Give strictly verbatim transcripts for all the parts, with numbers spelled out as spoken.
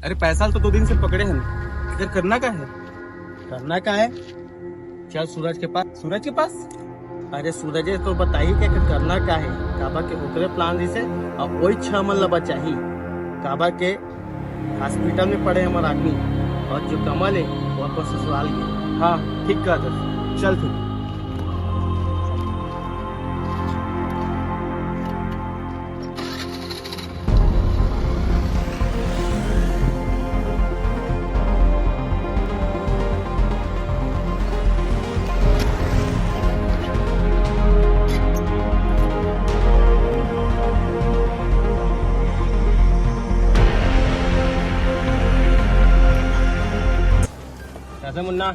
अरे पैसा तो दो दिन से पकड़े हन, इधर करना का है? करना का है? चल सूरज के पास। सूरज के पास? अरे सूरज तो बताही कि करना का है, काबर के ओकरे प्लान रिसे, अब वही छह मन ला बचाही, काबर के हॉस्पिटल में पड़े हमर आदमी, और जो कमल है वो अपन ससुराल गए। हाँ ठीक कहत हस, चल फिर। कैसे मुन्ना,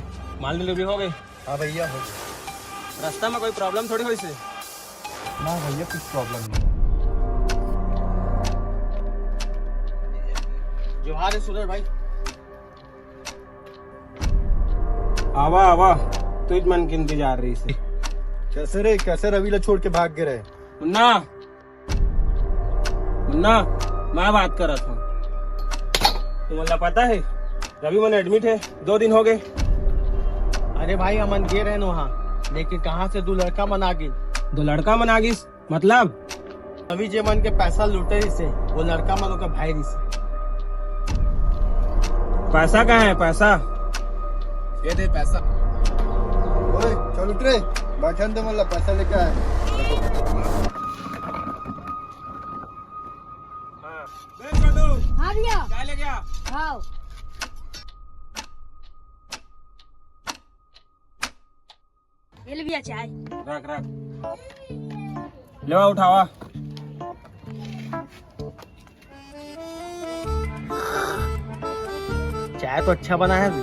माल डिलीवरी हो गई? हाँ भैया, हो गया। रास्ता में कोई प्रॉब्लम थोड़ी होइसे? ना भैया, कुछ प्रॉब्लम नहीं। जोहार है सूरज भाई। आवा आवा, तुझ मन के इंतजार रहिसे। कैसे रे, कैसे रवि ला छोड़ के भाग गे रहे? मुन्ना, मुन्ना, मैं बात करत हूँ। तुमन ला पता है, रवि मन एडमिट है, दो दिन हो गए। अरे भाई, हमन गे रहेन वहाँ, लेकिन कहाँ से दो लड़का मन आ गिस। दो लड़का मन आ गिस? मतलब? रवि जे मन के पैसा लूटे रिसे, वो लड़का मन ओकर भाई रिसे। पैसा कहाँ है, पैसा? ये दे पैसा। ओए, चल उठ रे, बैठन दे, मतलब पैसा लेके आए। हाँ। हाँ भैया। चाय ले गया? हाँ। ये ले भैया चाय। रख, रख। लेवा, उठावा। चाय तो अच्छा बना है बे।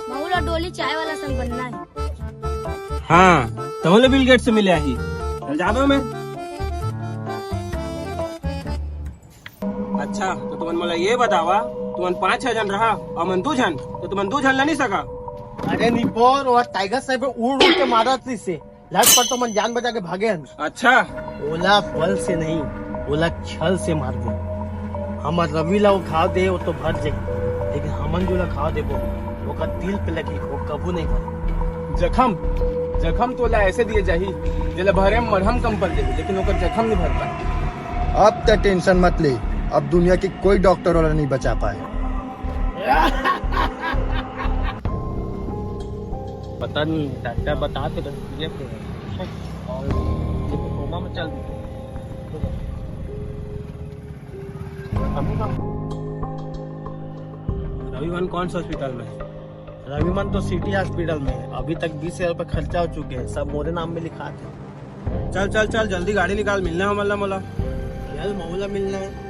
माहौल और डोली चाय वाला सन बनना है। हाँ, तहूँ ले बिल गेट्स से मिले आही। चल जाबे मैं। अच्छा, तो तुमन मोला ये बतावा, तुमन पाँच छह जन रहा, हमन दू झन, तो तुमन दू झन ला नहीं सका? अरे निपोर, वो टाइगर साहब उड़ उड़ के मारत रहिसे, लट पर तो मन जान बचा के भागे हन। अच्छा। ओला बल से नहीं, ओला छल से मार दे। हमर रवि ला वो घाव दे, वो तो भर जाही, लेकिन हमन जो ला घाव देबो, ओकर दिल पे लगी, वो कभू नहीं भरे। जखम, जखम तो ओला ऐसे दिए जाही, जेला भरे में मरहम कम पड़ जाही, लेकिन ओकर जखम नहीं भर पाए। अब त टेंशन मत ले, अब दुनिया के कोई डॉक्टर वाला नहीं बचा पाए। पता नहीं, डॉक्टर बता तो रहे थे और ये तो कोमा में चल दिया। अभी कहाँ? रविमन कौन से हॉस्पिटल में है? रविमन तो सिटी हॉस्पिटल में है। अभी तक बीस हजार रुपये खर्चा हो चुके हैं, सब मोरे नाम में लिखा थे। चल चल चल, जल्दी गाड़ी निकाल, मिलना है हमला, मोला। चल, मोला मिलना है।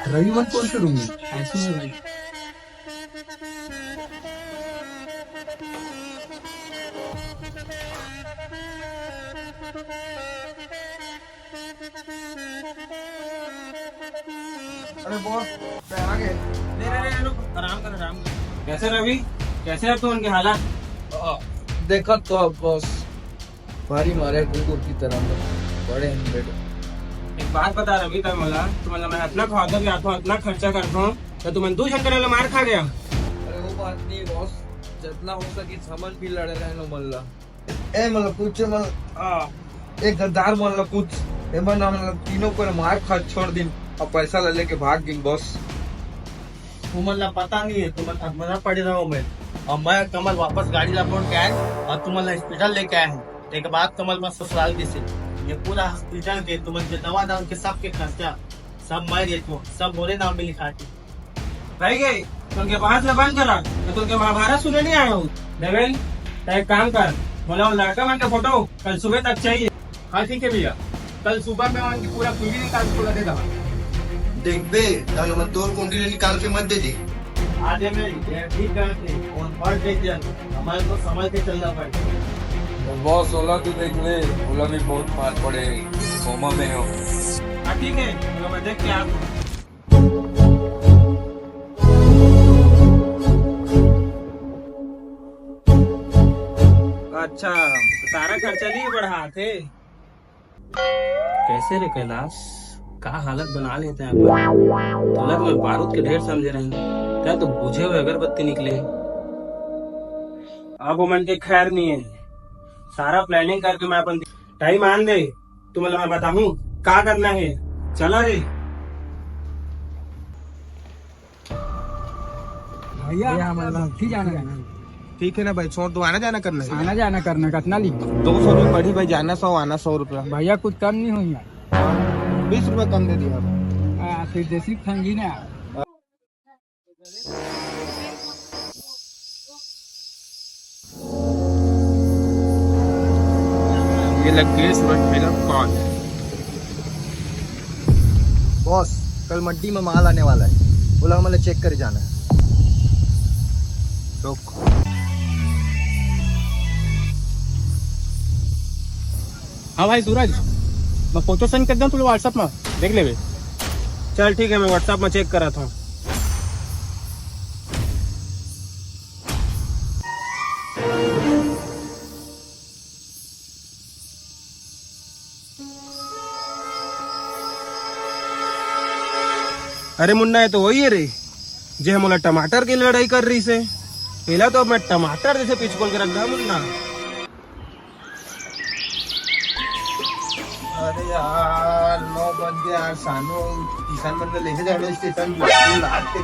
रविमन कौन से रूम में? ऐसे में भाई। अरे बॉस, मैं आ गए। नहीं, नहीं, नहीं, रुक, आराम कर, आराम कर। कैसे रवि, कैसे है तू उनके हालात? आ, देखा तो अब बॉस, भारी मारे कुकुर की तरह में पड़े हैं बेटे। एक बात बता रवि, तब मोला, तुमन ला मैं इतना खवाता भी आता हूँ, इतना खर्चा करता हूँ, तो तुमन दू झन करे मार खा गया। अरे वो बात नहीं बॉस, जितना हो सकी समझ भी लड़े रहे लो मल्ला। ए मतलब पूछे मतलब, आ, एक गद्दार मन ला पूछ, ए मन हम लोग तीनों पर मार खा छोड़ दिन और पैसा ले लेके भाग दिन बॉस। तुमन ला पता नहीं है, तुमन अधमरा पड़े रहो मैं, और मैं कमल वापस गाड़ी ला फोन के आए और तुमन ला हॉस्पिटल लेके आए हूँ। एक बात कमल मैं ससुराल किसे, ये पूरा हॉस्पिटल के तुमन के दवा दारू के सबके खर्चा सब मैं देत हूँ, सब मोरे नाम में लिखा के। भाई गए, तुमके बात ला बंद करा, मैं तुमके महाभारत सुने नहीं आया हूँ। देवेन, तै एक काम कर, बोला वो लड़का मन का फोटो कल सुबह तक चाहिए। हाँ ठीक है भैया, कल सुबह मैं उनकी पूरा पूंजी निकाल के दे दूंगा। देख बे, ताकि मैं तोर कुंडली निकाल के मत दे दे। आधे में ये ठीक करते और बढ़ के चल, हमारे को समझ के चलना पड़ेगा। बॉस, ओला तो देख ले, ओला भी बहुत मार पड़े, कोमा में हो। हाँ, ठीक है, तो मैं देख के आता हूँ। अच्छा, तो सारा खर्चा नहीं बढ़ाते? कैसे रे कैलाश, का हालत बना लेते हैं अपन। तोला तो मैं बारूद के ढेर समझे रहे, तें तो बुझे हुए अगरबत्ती निकले। अब ओमन के खैर नहीं है, सारा प्लानिंग करके मैं अपन टाइम आन दे, तुमला मैं बताहूँ का करना है। चला रे। भैया, भैया, हमारा बस्ती जाना है। ठीक है ना भाई, छोड़ दो, आना जाना करना है। आना जाना करना है, कितना ली? दो सौ रुपये बढ़ी भाई, जाना सौ, आना सौ रुपया। भैया, कुछ कम नहीं होई यार। बीस रुपये कम दे दिया। हाँ, फिर देसी खंगी ना। ये लग गए सूरज भाई का कॉल। बॉस, कल मंडी में माल आने वाला है, ओला हमला चेक करे जाना है। रुक। हाँ भाई सूरज, मैं फोटो सेंड कर दूँ तुझे WhatsApp में, देख लेबे। चल ठीक है, मैं WhatsApp में चेक करा था। अरे मुन्ना, ये तो वही है रे, जे हमला टमाटर की लड़ाई कर रही से। पहला तो अब मैं टमाटर जैसे पिचकोल के रख दा मुन्ना। अरे यार, नौ बज गए यार, सानू, किसान मन ने लेके जाना स्टेशन, बिल्कुल लात के।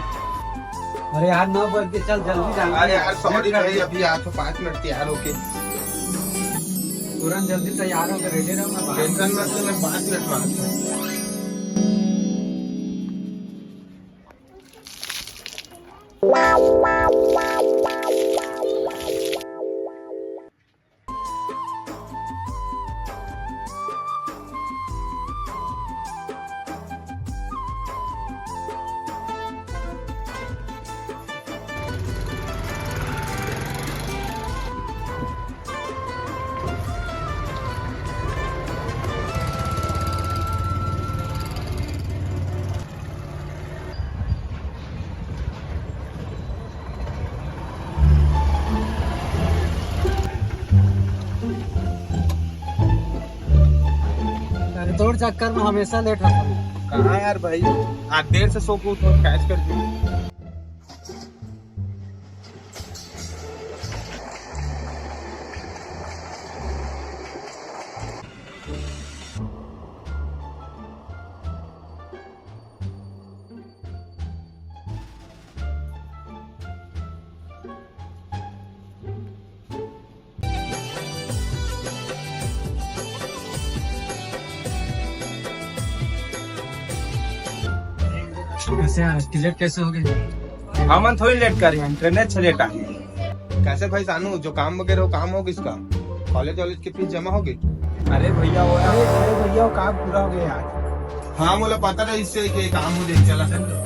अरे यार, नौ बज गए, चल जल्दी जाना। अरे यार, सॉरी भाई, अभी आ तो पाँच मिनट तैयार होके। तुरंत जल्दी तैयार होके रेडी रहो, मैं बाहर टेंशन मत ले, मैं पाँच मिनट में आता हूँ। अरे, तोर चक्कर में हमेशा लेट होता है। कहाँ यार भाई, आज देर से सो के उठो, कैच कर दी। कैसे आज लेट कैसे हो गए? हमन थोड़ी लेट कर रहे हैं, ट्रेन से लेट आ गए। कैसे भाई सानू, जो काम वगैरह हो, काम हो किसका? कॉलेज वॉलेज की फीस जमा हो गई? अरे भैया, वो अरे, अरे भैया, वो काम पूरा हो गया यार। हाँ, मोला पता था इससे कि काम हो जाए। चला।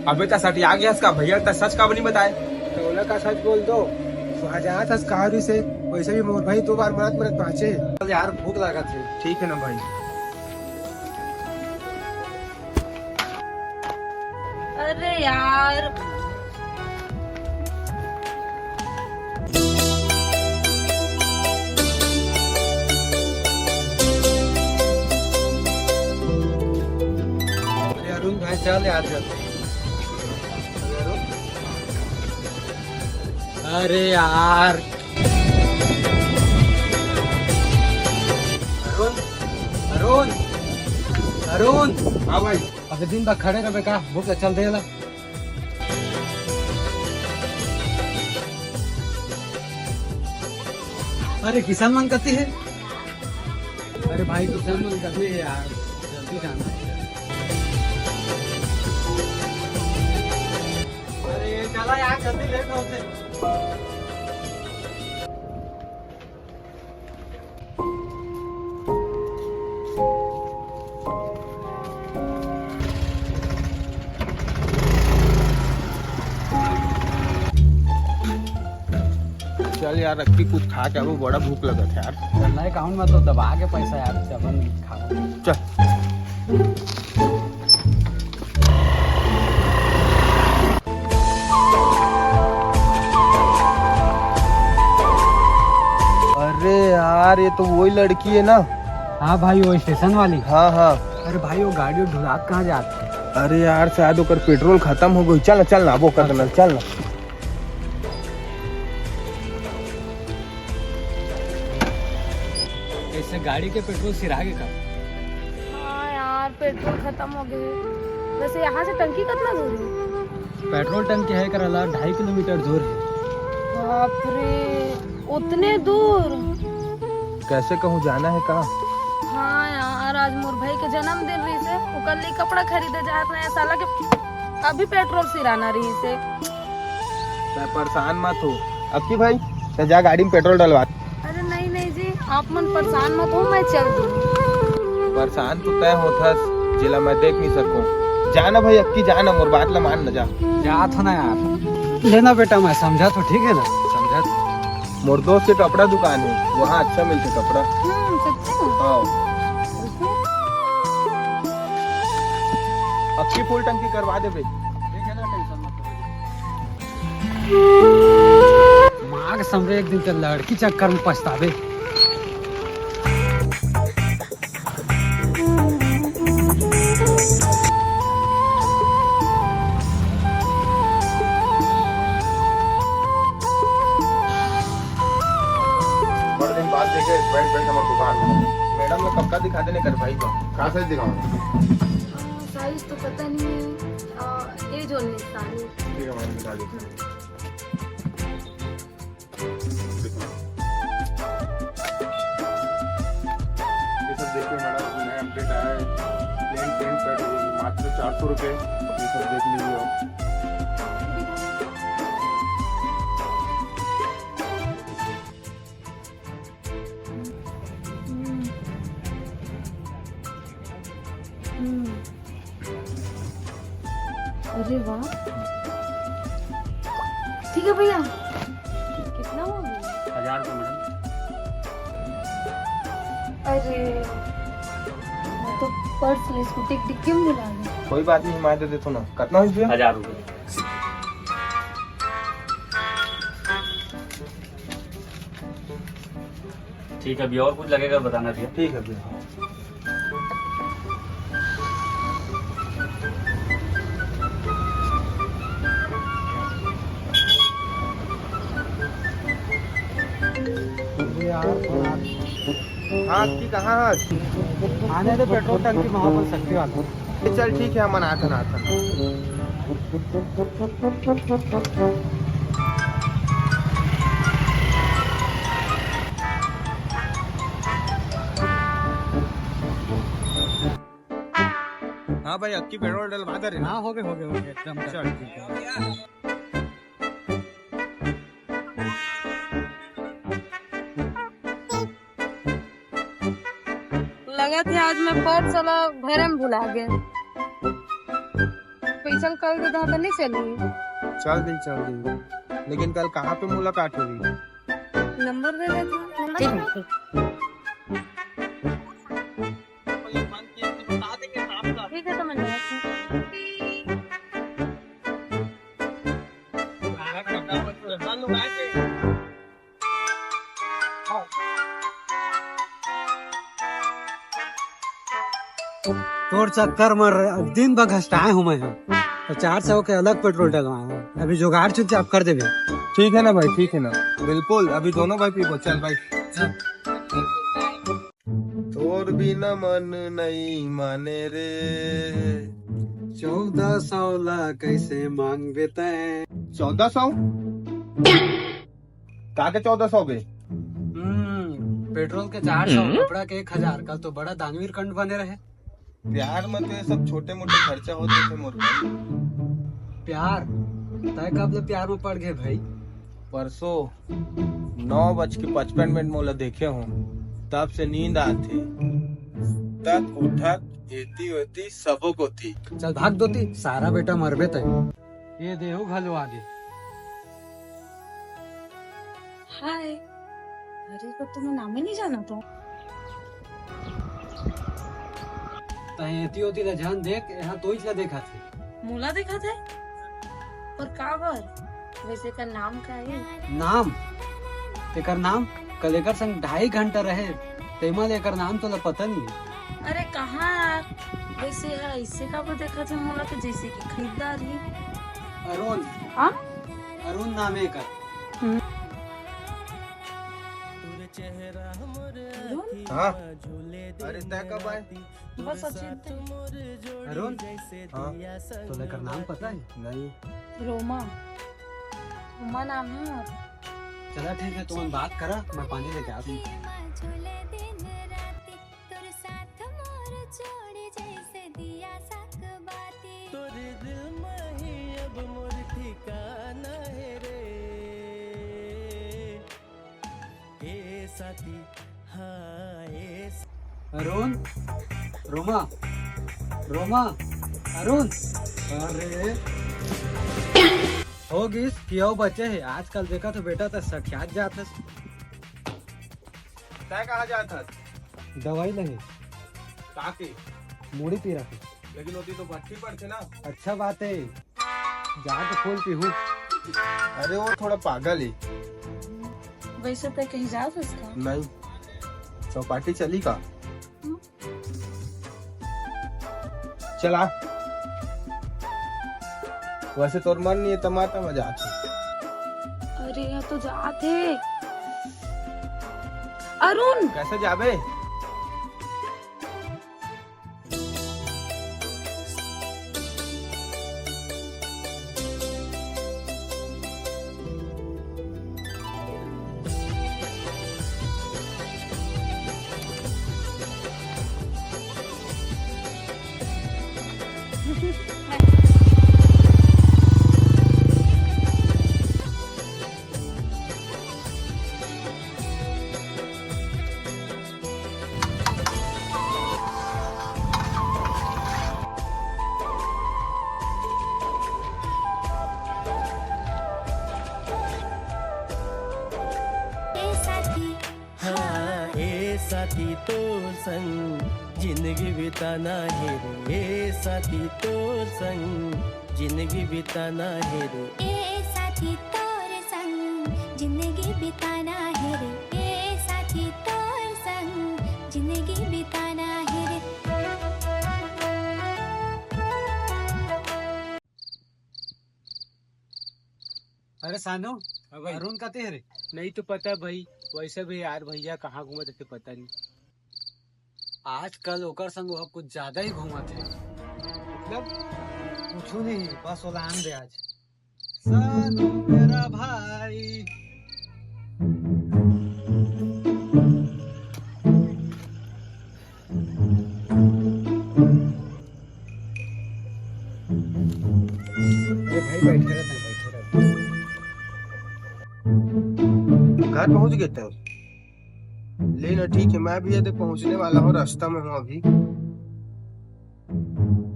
अबे, त सठिया गया इसका भैया, त सच का भी नहीं बताए। तो ओला का सच बोल दो, वहाँ जहाँ सच कहा रही से, वैसे भी मोर भाई दो बार मरत मरत बाँचे। चल यार, भूख लागत है। ठीक है ना भाई। अरे यार। अरे अरुण भाई, चल यार, चल। अरे अरुण। अरे यार। अरुण, अरुण, अरुण। हाँ भाई। अबे दिन भर खड़े रहे का? भूख चल दे ला। अरे किसान मन कति हे? अरे भाई, किसान मन कति हे यार, जल्दी जाना हे। भाई, आज जल्दी लेट होथे। चल यार, अक्की कुछ खा के आबो, बड़ा भूख लगत हे यार। चल ना, account में तो दबा के पैसा यार, चबन खा। चल। अरे यार, ये तो वही लड़की है ना? हाँ भाई, वो स्टेशन वाली। हाँ, हाँ। अरे भाई, वो गाड़ी ढुलात कहाँ जात हे? अरे यार, शायद ओकर पेट्रोल खत्म हो गई। चल ना, चल ना, वो कर देना, चल ना। कैसे गाड़ी के पेट्रोल सिरा गे का? हाँ यार, पेट्रोल खत्म हो गए। वैसे यहाँ से टंकी कितना दूर है? पेट्रोल टंकी है करा ला ढाई किलोमीटर दूर है। बाप रे, उतने दूर? कैसे कहूँ, जाना है का? हाँ यार, आज मोर भाई के जन्मदिन रहिसे, ओकर लिए कपड़ा खरीदे जात रहे, साला के अभी पेट्रोल सिराना रहिसे। मैं परेशान मत हो। अक्की भाई, तो जा गाड़ी में पेट्रोल डलवा। अरे नहीं, नहीं जी, आप मन परेशान मत हो, मैं चल दूँ। परेशान तो तय होत हस, जेला मैं देख नहीं सकूँ। जा ना भाई, अक्की जा ना, मोर बात ला मान ना, जा। जात हो ना यार। लेना बेटा, मैं समझा तो ठीक है ना? समझा तो। मोर दोस्त के कपड़ा दुकान है, वहाँ अच्छा मिलते कपड़ा। हम्म, सच्ची में? हाँ। अक्की फुल टंकी करवा देबे। ठीक है ना, टेंशन मत लो। माग समरे एक दिन ते लड़की चक्कर में पछताबे। बड़े दिन बाद देखे, बैठ, बैठ हमर दुकान में। मैडम ने कपड़ा दिखा देने कर भाई का। का साइज दिखाऊं? आ, साइज तो पता नहीं है। आ, ये जो नहीं साड़ी। ठीक है मैडम, दिखा देते हैं। ये सब देखिए मैडम, अभी नया अपडेट आया है। प्लेन पैंट शर्ट मात्र चार सौ रुपये। ये सब देख लीजिए आप। हम्म। हम्म। अरे वाह, ठीक है भैया। कितना हो गया? हजार रुपये मैडम। अरे, मैं तो पर्स ले स्कूटी की डिक्की में भुला गई। कोई बात नहीं, मैं दे देता हूँ ना। कितना हो गया? हजार रुपये। ठीक है भैया, और कुछ लगेगा बताना भैया। ठीक है भैया। हाँ, की कहाँ है? आने दे पेट्रोल टंकी वहाँ पर शक्ति वाला। चल ठीक है, हमन आथन, आथन। हाँ भाई, अक्की पेट्रोल डलवा दे रहे ना। हाँ, हो गए, हो गए, हो गए, एकदम चल ठीक है। लगत हे आज मैं पर्स ला घरे में भुला गए। पैसा कल के दहा नहीं चली। चल दी, चल दी। लेकिन कल कहाँ पे मुलाकात होगी? नंबर दे देता। ठीक है, ठीक। ठीक है, तो मैं जाती हूँ। तोर चक्कर में दिन भर घसटाए हूँ मैं ह। तो चार सौ के अलग पेट्रोल डलवाए हूँ। अभी जुगाड़ चुपचाप कर देबे। ठीक है ना भाई, ठीक है ना। बिल्कुल, अभी दोनों भाई पीबो। चल भाई। तोर बिना मन नहीं माने रे। चौदह सौ ला कैसे मांगबे तैं? चौदह सौ? का के चौदह सौ बे? हम्म, पेट्रोल के चार सौ, हम्म। कपड़ा के एक हजार। कल तो बड़ा दानवीर कंड बने रहे। प्यार में तो ये सब छोटे मोटे खर्चा होते थे मोर भाई। प्यार? तय कब ले प्यार में पड़ गए भाई? परसों नौ बज के पचपन मिनट मोला देखे हो, तब से नींद आथे। तक उठत एती ओती सबो कोती। चल भाग दोती, सारा बेटा मरबे तय। ये देहू घलो आगे। हाय। अरे, पर तुम्हें नाम ही नहीं जाना था। तय एती ओती ला झन देख, यहाँ तोइच ला देखा थे। मोला देखा थे? पर का बर? वैसे का नाम का है? नाम? तेकर नाम? कल एकर संग ढाई घंटा रहे, तेमा ले एकर नाम तोला पता नहीं है। अरे कहाँ यार? वैसे यार, ऐसे का बर देखा थे मोला के जैसे कि खरीदार ही। अरुण। हाँ? अरुण नाम है एकर। हम्म। अरुण? हाँ। अरे, तय कब आए? बस अभी। अरुण? हाँ। तोला एकर नाम पता है? नहीं। रोमा। रोमा नाम है मोर। चला ठीक है, तुम बात करा, मैं पानी लेके आती हूँ। तोरे दिल में ही अब मोर ठिकाना है रे। ए साथी, हाँ, ए स- अरुण, रोमा, रोमा, अरुण, अरे, हो गिस, पियव बचे हे। आजकल देखा तो बेटा, त सठियात जात हस। तय कहाँ जात हस? दवाई लहे। का के? मुड़ी पीरा के। लेकिन ओती तो भट्ठी पड़थे ना। अच्छा बात है, जा तो फूल पीहू। अरे, वो थोड़ा पागल है। वैसे तय कहीं जात हस का? नहीं, चौपाटी चली का? हम्म। चला। वैसे तोर मन नहीं है, तमार त मजा आथे। अरे, यहाँ तो जात है। अरुण! कैसे जाबे? ए साथी, हाँ, ए साथी, तोर संग जिंदगी बिताना हे रे। ए साथी, तोर संग जिंदगी बिताना हे रे। ए साथी, तोर संग जिंदगी बिताना हे रे। ए साथी, तोर संग जिंदगी बिताना हे रे। अरे सानू, हाँ भाई। अरुण कते हे रे? नहीं तो पता भाई, वैसे भी यार भैया कहाँ घूमत हे पता नहीं। आजकल ओकर संग वो कुछ ज्यादा ही घूमत हे। मतलब? कुछ नहीं, बस ओला आन दे आज। सानू मेरा भाई। अरे भाई, बैठे रहते हैं, बैठे रहते हैं। घर पहुंच गए तब? ले ना, ठीक है, मैं भी ये पहुंचने वाला हूँ, रास्ता में हूँ अभी।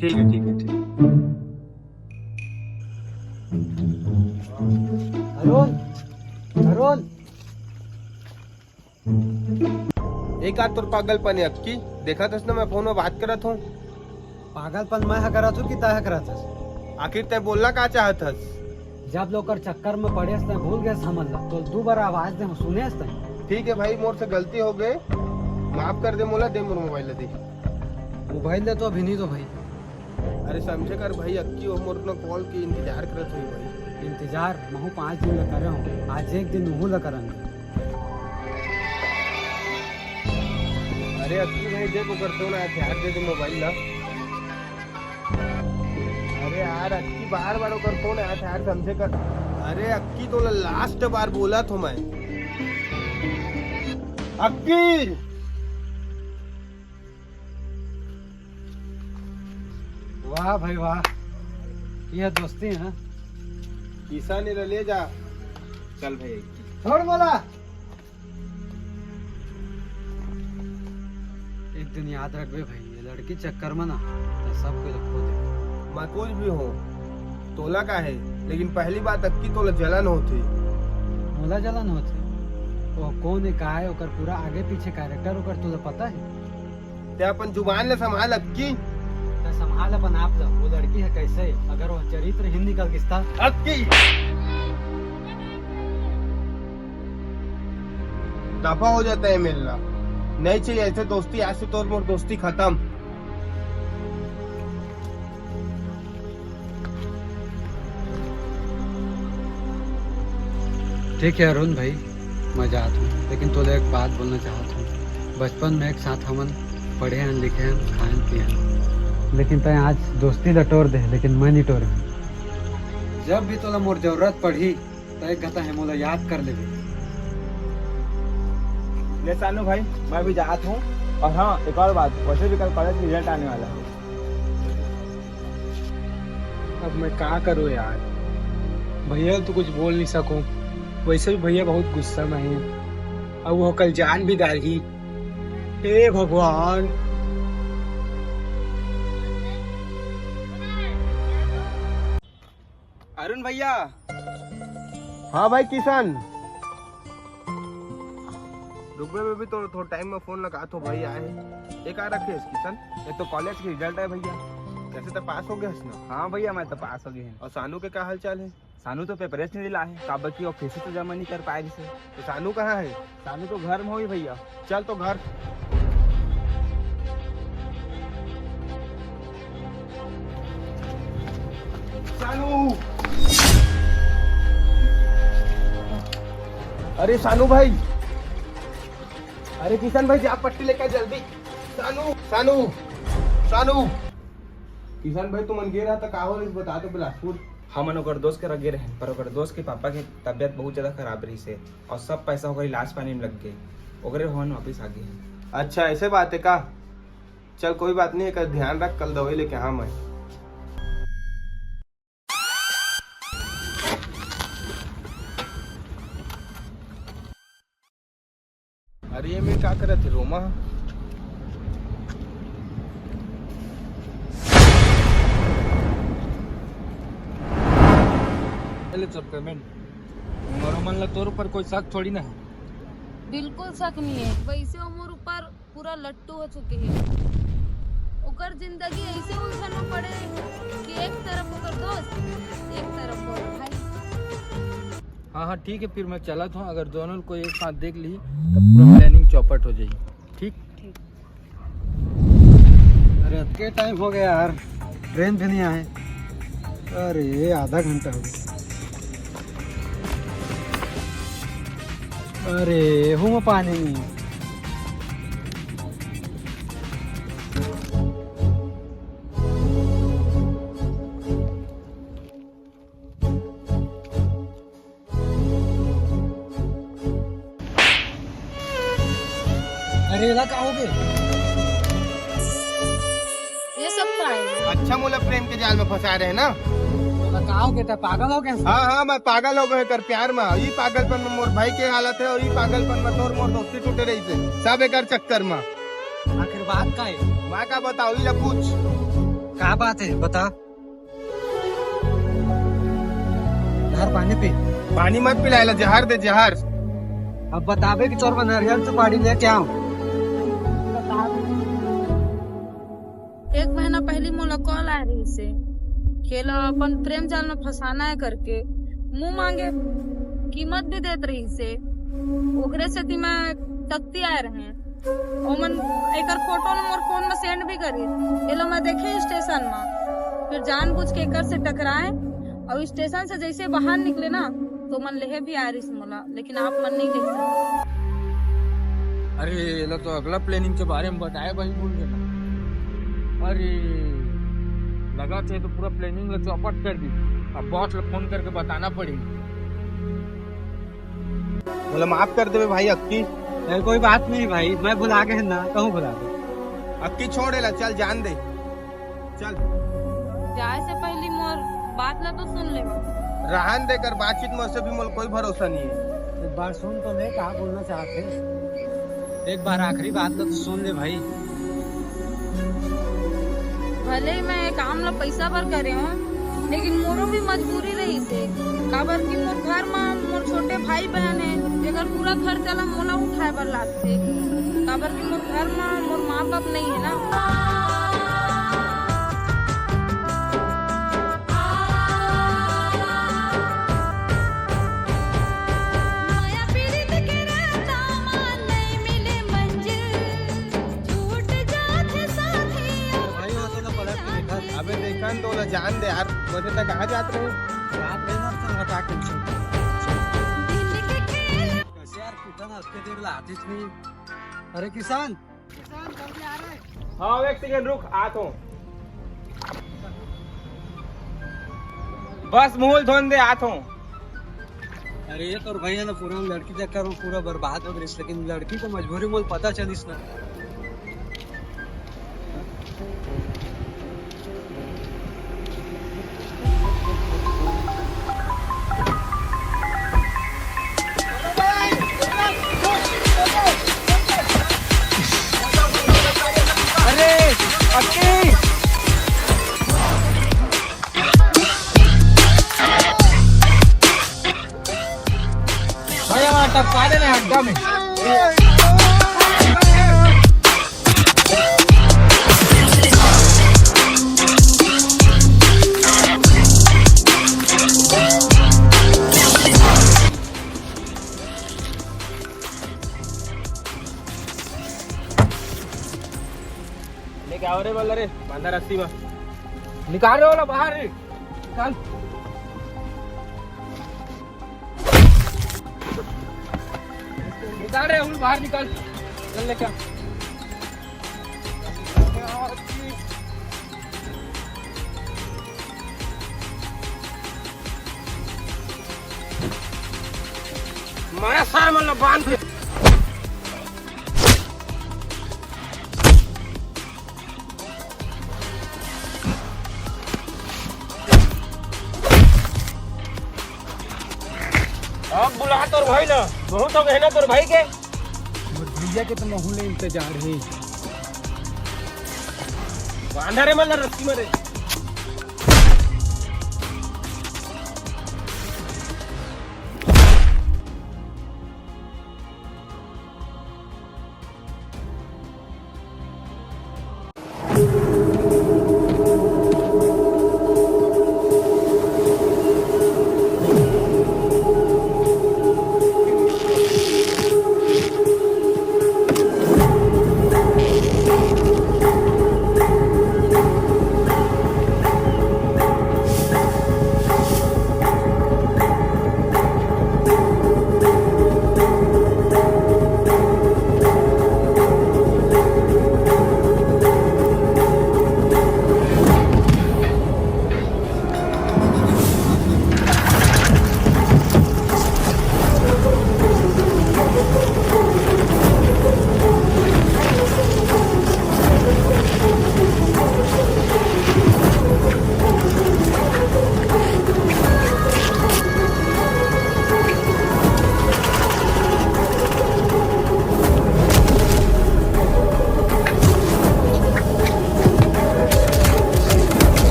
ठीक है, ठीक है, ठीक। अरुण, अरुण। एक आध तोर पागलपन है अक्की, देखा थस ना मैं फोन में बात करत हूँ। पागलपन मैं ह करत हूँ कि तय ह करत हस? आखिर तय बोलना का चाहत हस? जब ले ओकर चक्कर में पड़ेस तय भूल गेस हमन ला, तो दू बार आवाज दे हूँ, सुनेस तय? ठीक है भाई, मोर से गलती हो गए, माफ कर दे मोला, दे मोर मोबाइल ला दे। मोबाइल दे तो अभी नहीं दो भाई। अरे समझे कर भाई, अक्की वो मोर ना कॉल के इंतजार करत हुई भाई। इंतजार महू पाँच दिन ला करे हूँ, आज एक दिन उहू ला करन। अरे अक्की भाई, देख ओकर फोन आया थे यार, दे दे मोबाइल ला। अरे यार अक्की, बार बार ओकर फोन आया थे यार, समझे कर। अरे अक्की, तो लास्ट बार बोला थो मैं। अक्की। वाह भाई वाह, ये दोस्ती है ना। किशन, एला ले जा। चल भाई। छोड़ मोला। एक दिन याद रखबे भाई, ये लड़की चक्कर में ना, तो सब कुछ खो दे। मैं कुछ भी हूँ, तोला का है, लेकिन पहली बात अक्की तोला जलन होथे। मोला जलन होथे? वो कौन है, का है, ओकर पूरा आगे पीछे कैरेक्टर ओकर तोला पता है? ते अपन जुबान ले संभाल अक्की। ते संभाल अपन आप ला। वो लड़की है कैसे, अगर वो चरित्रहीन निकल गिस ता? अक्की, दफा हो जाता है मिलना, नहीं चाहिए ऐसे दोस्ती। आज से तोर मोर दोस्ती खत्म। ठीक है अरुण भाई, मैं जात हूँ, लेकिन तोला एक बात बोलना चाहत हूँ। बचपन में एक साथ हमन पढ़े हन, लिखे हन, खाए हन, पिए हन, लेकिन तैं आज दोस्ती ला टोर दे, लेकिन मैं नहीं टोरे। जब भी तोला मोर जरूरत पड़ही, त एक घता है मोला याद कर लेबे। ले सानू भाई, मैं भी जात हूँ। और हाँ, एक और बात, वैसे भी कल कॉलेज की रिजल्ट आने वाला है। अब मैं का करूँ यार, भैया तो कुछ बोल नहीं सकूँ। वैसे भी भैया बहुत गुस्सा में है, अब वो कल जान भी डालही। हे भगवान। अरुण भैया। हाँ भाई किशन। रुक बे, मैं भी तो थोड़ा टाइम में फोन लगात हों भाई, आए। ये का रखे हस किशन? ये तो कॉलेज के रिजल्ट है भैया। कैसे, तो पास हो गए हस ना? हाँ भैया, मैं तो पास हो गए हूँ। और सानू के का हाल चाल है? सानू तो पेपरेच नहीं दिला है, काबर कि वो फीस तो जमा नहीं कर पाए रहिसे। तो सानू कहाँ है? सानू तो घर में होही भैया। चल तो घर। सानू, अरे सानू भाई, अरे किशन भाई, जा पट्टी लेकर जल्दी। सानू, सानू, सानू। किशन भाई, तुमन गे रहा था, का हो रहिस, बता तो बिलासपुर। हमन ओकर दोस्त करा गे रहेन, पर ओकर दोस्त के पापा के तबियत बहुत ज्यादा खराब रहिसे और सब पैसा ओकर इलाज पानी में लग गे, ओकरे हमन वापिस आ गे हन। अच्छा, ऐसे बात है का? चल, कोई बात नहीं, एकर ध्यान रख, कल दवाई लेके हाँ मैं। अरे, ये में का करत हे रोमा? पहले सब पेमेंट। और मन ला तोर ऊपर कोई शक थोड़ी ना है। बिल्कुल शक नहीं है, वैसे वो मोर ऊपर पूरा लट्टू हो चुके हैं। ओकर जिंदगी ऐसे उलझन में पड़े कि एक तरफ ओकर दोस्त, एक तरफ ओकर भाई। हाँ हाँ, ठीक है, फिर मैं चलत हूँ। अगर दोनों को एक साथ देख ली, तब पूरा प्लानिंग चौपट हो जाएगी। ठीक। ठीक। अरे, अतके टाइम हो गया यार, ट्रेन भी नहीं आए। अरे, आधा घंटा हो गया। अरे, हूँ पानी नहीं। अरे, एला का हो गे? ये सब का है? अच्छा, मोला प्रेम के जाल में फंसा रहे ना। तोला का हो गे? तैं पागल हो गे? हाँ, हाँ, मैं पागल हो गए कर प्यार में। ई पागलपन में मोर भाई के हालत है और ई पागलपन में तोर मोर दोस्ती टूटे रही थे, सब एकर चक्कर में। आखिर बात का है? मैं का बताऊँ, ई ला पूछ। का बात है, बता। जहर पानी पी। पानी मत पिला, एला जहर दे, जहर। अब बताबे कि तोर बर नारियल सुपारी लेके आऊं। एक महीना पहली मोला कॉल आए रहिसे, कि एला अपन प्रेम जाल में फंसाना है करके, मुंह मांगे कीमत भी देत रहिसे। ओकरे सेती मैं तकती आए रहें। ओमन एकर फोटो ल मोर फोन में सेंड भी करिस। एला मैं देखे स्टेशन में, फिर जानबूझ के एकर से टकराए और स्टेशन से जैसे बाहर निकले ना, तो मन लेहे भी आ रहिस मोला, लेकिन आप मन नहीं देख सकते। अरे, एला तो अगला प्लानिंग के बारे में बताए भाई, भूल गए ना। अरे, लगा थे तो पूरा प्लानिंग ला चौपट कर दी। अब बॉस ला फोन करके बताना पड़ी। मोला माफ कर देवे भाई अक्की। अरे कोई बात नहीं भाई, मैं भुला गए ना, कहूँ भुला गए। अक्की छोड़ एला, चल जान दे, चल। जाए से पहली मोर बात ला तो सुन ले। रहन दे, कर बातचीत में से भी मोला कोई भरोसा नहीं है। एक बार सुन तो ले, का बोलना चाहत हे। एक बार आखिरी बात ला तो सुन ले भाई। भले ही मैं ये काम ला पैसा बर करे हूँ, लेकिन मोरो भी मजबूरी रहिस हे, काबर कि मोर घर म मोर छोटे भाई बहन हे, जेकर पूरा खर्चा ला मोला उठाए बर लागथे, काबर कि मोर घर म मोर माँ बाप नहीं है ना। माया पीड़ित के रास्ता मा नहीं मिले मंजिल, छूट जाथे साथी। भाई, वहाँ तो ना पलट के देखा। अबे देखा न, तो ना जान दे यार, वैसे तक कहाँ जात रहे? रात में ना तो हटा के दिल के खेल। कैसे यार, कितना हफ्ते देर ला आतीस नहीं। अरे किसान, हाँ, एक सेकंड रुक, आत हूँ। बस मुंह धोन दे, आत हूँ। अरे, ये तोर भैया ना पूरा लड़की चक्कर में पूरा बर्बाद हो गइस, लेकिन लड़की तो मजबूरी मोल पता चलिस ना। अरे, अक्की! भैया, वहाँ टपका देना है अड्डा में। लेके आओ रे बल्ला रे, बांधा रस्सी में। निकाल रे वाला बाहर रे, निकाल। निकाल रे, उन बाहर निकाल। चल लेके आ। मारा सार मन ल बांध के। अब बुला तोर भाई ल, बहुत हो गए ना तोर भाई के। मोर भैया के तो महू ले इंतजार हे। बांधा रे मन ल रस्सी में रे।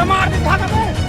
मार दे, भाग बे।